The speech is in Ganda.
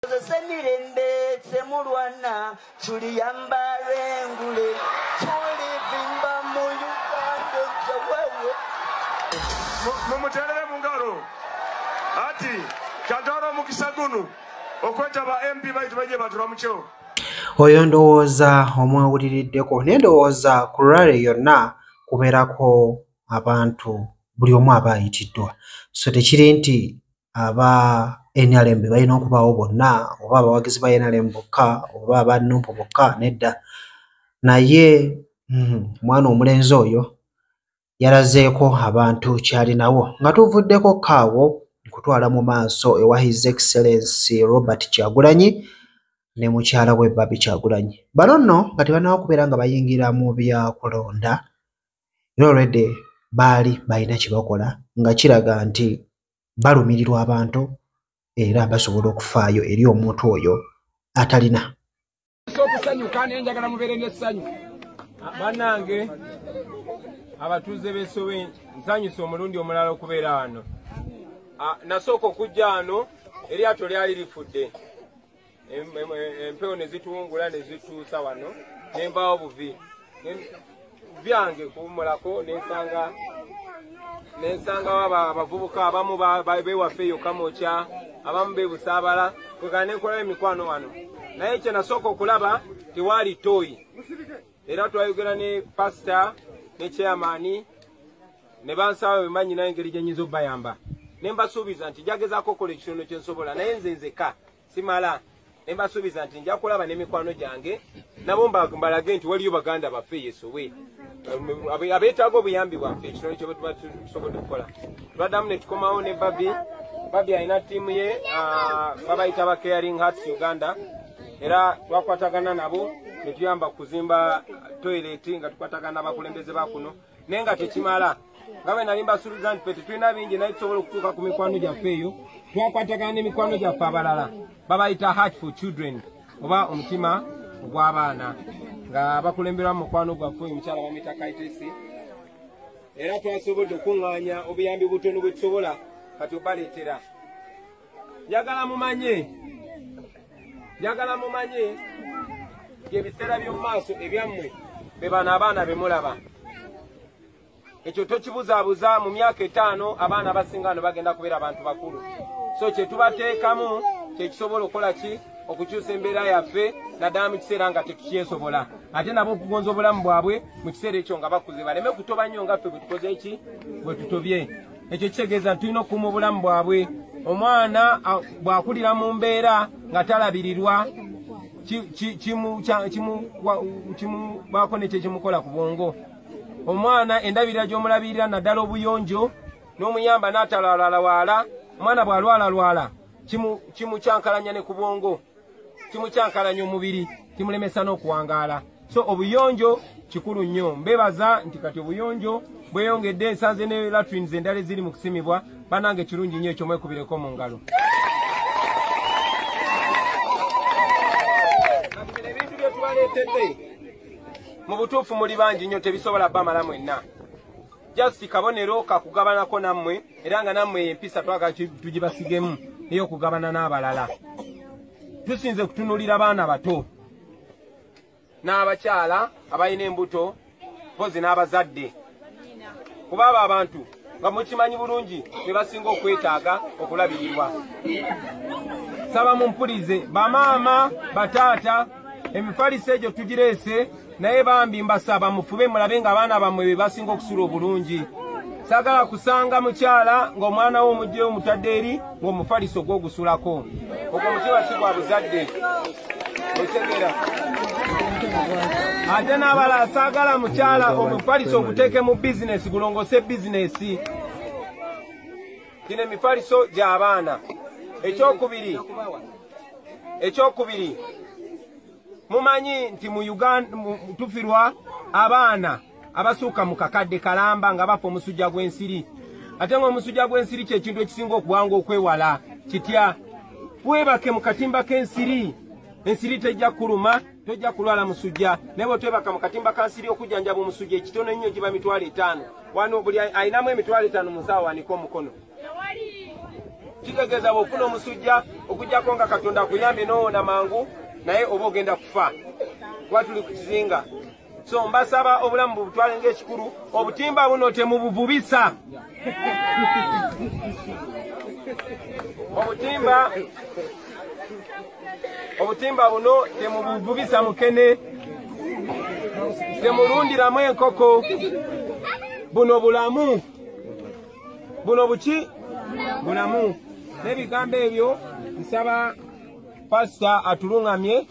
Semirembe semulwana tuliyambala engule tulivimba mu Uganda wewe. Mumuterere mu ngalo ati kyantwala omukisa guno okwetaba MP baitu baje batulamucho. Oyo ndowooza omwawuliriddeko, naye ndowooza ku rally yonna kubeerako abantu buli omu aba ayitiddwa, so tekiri nti aba NRM balina okubaawo bonna oba abawagizi ba NRM bokka oba aba NUP bokka, nedda. Naye omwana omulenzi oyo yalazeeko abantu kyalinawo. Nga tuvuddeko kaawo nkutwala mu maaso ewa His Excellency Robert Kyagulanyi ne mukyala we Barbie Kyagulanyi. Bano nno nga tebannaba kubeera nga bayingira mu byakulonda, era already baali balina kye bakola nga kiraga nti balumirirwa abantu era basobola okufaayo eri omuntu oyo atalina. Okusanyuka naye njagala mubeere n'essanyu. Bannange abatuuze b'Essowe, nsanyuse omulundi omulala okubeera wano. Nasooka okujja wano eryato lyali lifudde, empewo ne zituwungula ne zituusa wano, ne nvaawo buvi byange kuwummulako, nensangawo abavubuka abamu bewaffe eyo Kamwokya, abamu beebusaabala, kwegala ne nkolayo emikwano wano. Naye kye nasooka okulaba tewaali ttooyi, era twayogera ne pasita ne chairman ne bansaba bwe naye engeri gye nnyinza obbayamba, ne mbasuubiza nti njagezaako okukola ekitono kye nsobola, naye nze nzekka simala. Ne mbasuubiza nti nja kulaba n'emikwano gyange nabo mbalage nti waliyo baganda baffe Yesowe abeetaaga obuyambi bwaffe, ekitono kye tuba tusobodde okukola. Twaddamu ne tukomawo ne Barbie. Barbie alina ttiimu ye babayita ba Caring Hearts Uganda, era twakwatagana nabo ne tuyamba kuzimba toilet nga tukwatagana n'abakulembeze ba kuno, naye nga tekimala. Nga bwe nali mbasuubiza nti ffe tetulina bingi naye tusobola okutuuka ku mikwano gyaffe eyo, twakwatagana n'emikwano gyaffe abalala babayita Heart for Children oba omutima ogw'abaana, nga bakulemberwa mu mukwano gwaffe oyo omukyala bamuyita Kaitesi. Era twasobodde okuŋŋaanya obuyambi butono bwe tusobola kati obaleetera. Njagala mumanye ebiseera by'omu maaso ebyammwe be bano abaana be mulaba. Ekyo tokibuzaabuza, mu myaka 5 abaana abasinga wano bagenda kubeera abantu bakulu. So kye tubateekamu kye kisobola okukola ki okukyusa embeera yaffe, naddala mu kiseera nga tetukyesobola, ate nabo okugonza obulamu bwabwe mu kiseera ekyo nga bakuze, baleme kutoba nnyo nga ffe bwe tukoze ki bwe tutobye. Ekyo kitegeeza nti tulina okukuuma obulamu bwabwe. Omwana bw'akulira mu mbeera nga talabirirwa kimubaako nekyo kimukola ku bwongo. Omwana endabirira gy'omulabirira naddala obuyonjo n'omuyamba n'atalwalalwala, omwana bw'alwalalwala kimukyankalanya ne ku bwongo, kimukyankalanya omubiri, kimulemesa n'okuwangaala. So obuyonjo kikulu nnyo. Mbebaza nti kati obuyonjo bweyongedde, nsanze ne latrines endala eziri mu kusimibwa. Bannange kirungi nnyo ekyo, mwekubireko mu ngalo. Kati bino ebintu bye tubaleetedde mu butuufu muli bangi nnyo, tebisobola bamala mwenna. Just kabonero kakugabanako nammwe, era nga nammwe empisa twagala tugibasigemu ey'okugabana n'abalala. Tusinze kutunuulira baana bato n'abakyala abalina embuto, mpozi n'abazadde, kuba abo abantu nga mukimanyi bulungi be basinga okwetaaga okulabirirwa. Saba mumpulize, bamaama, bataata, emifaliso egyo tugireese, naye bambi mbasaba mufube mulabe nga abaana bammwe be basinga okusula obulungi. Saagala kusanga mukyala ng'omwana wo omuggyeyo omutadde eri ng'omufaliso gw'ogusulako. Ogwo omutima si gwa buzadde, otegera. Ate n'abalala saagala mukyala omufaliso oguteeke mu bizinesi, gulongoose bizinesi. Gino emifaliso gy'abaana. Ekyokubiri, mumanyi nti mu Uganda tufirwa abaana abasuuka mu kakadde kalamba nga bafa omusujja gw'ensiri, ate ng'omusujja gw'ensiri kye kintu ekisinga okubwanga okwewala. Kitya? Weebake mu katimba k'ensiri, ensiri tejja kuluma, tojja kulwala musujja. Naye bw'otwebaka mu katimba ka nsiri okujjanjaba omusujja ekitono ennyo giba 500,000. Wano buli alinamu 500,000 mu nsawo awanike omukono. Kitegeeza bw'ofuna omusujja okuggyako nga Katonda akuyambye n'owona mangu, naye oba ogenda kufa kuba tuli ku kizinga. So mbasaba obulamu bubutwale ng'ekikulu. Obutimba buno temubuvubisa. Obutimba buno temubuvubisa mukene, temulundiramu enkoko. Buno bulamu, buno buki bulamu. N'ebigambo ebyo nsaba pasita atulungamye.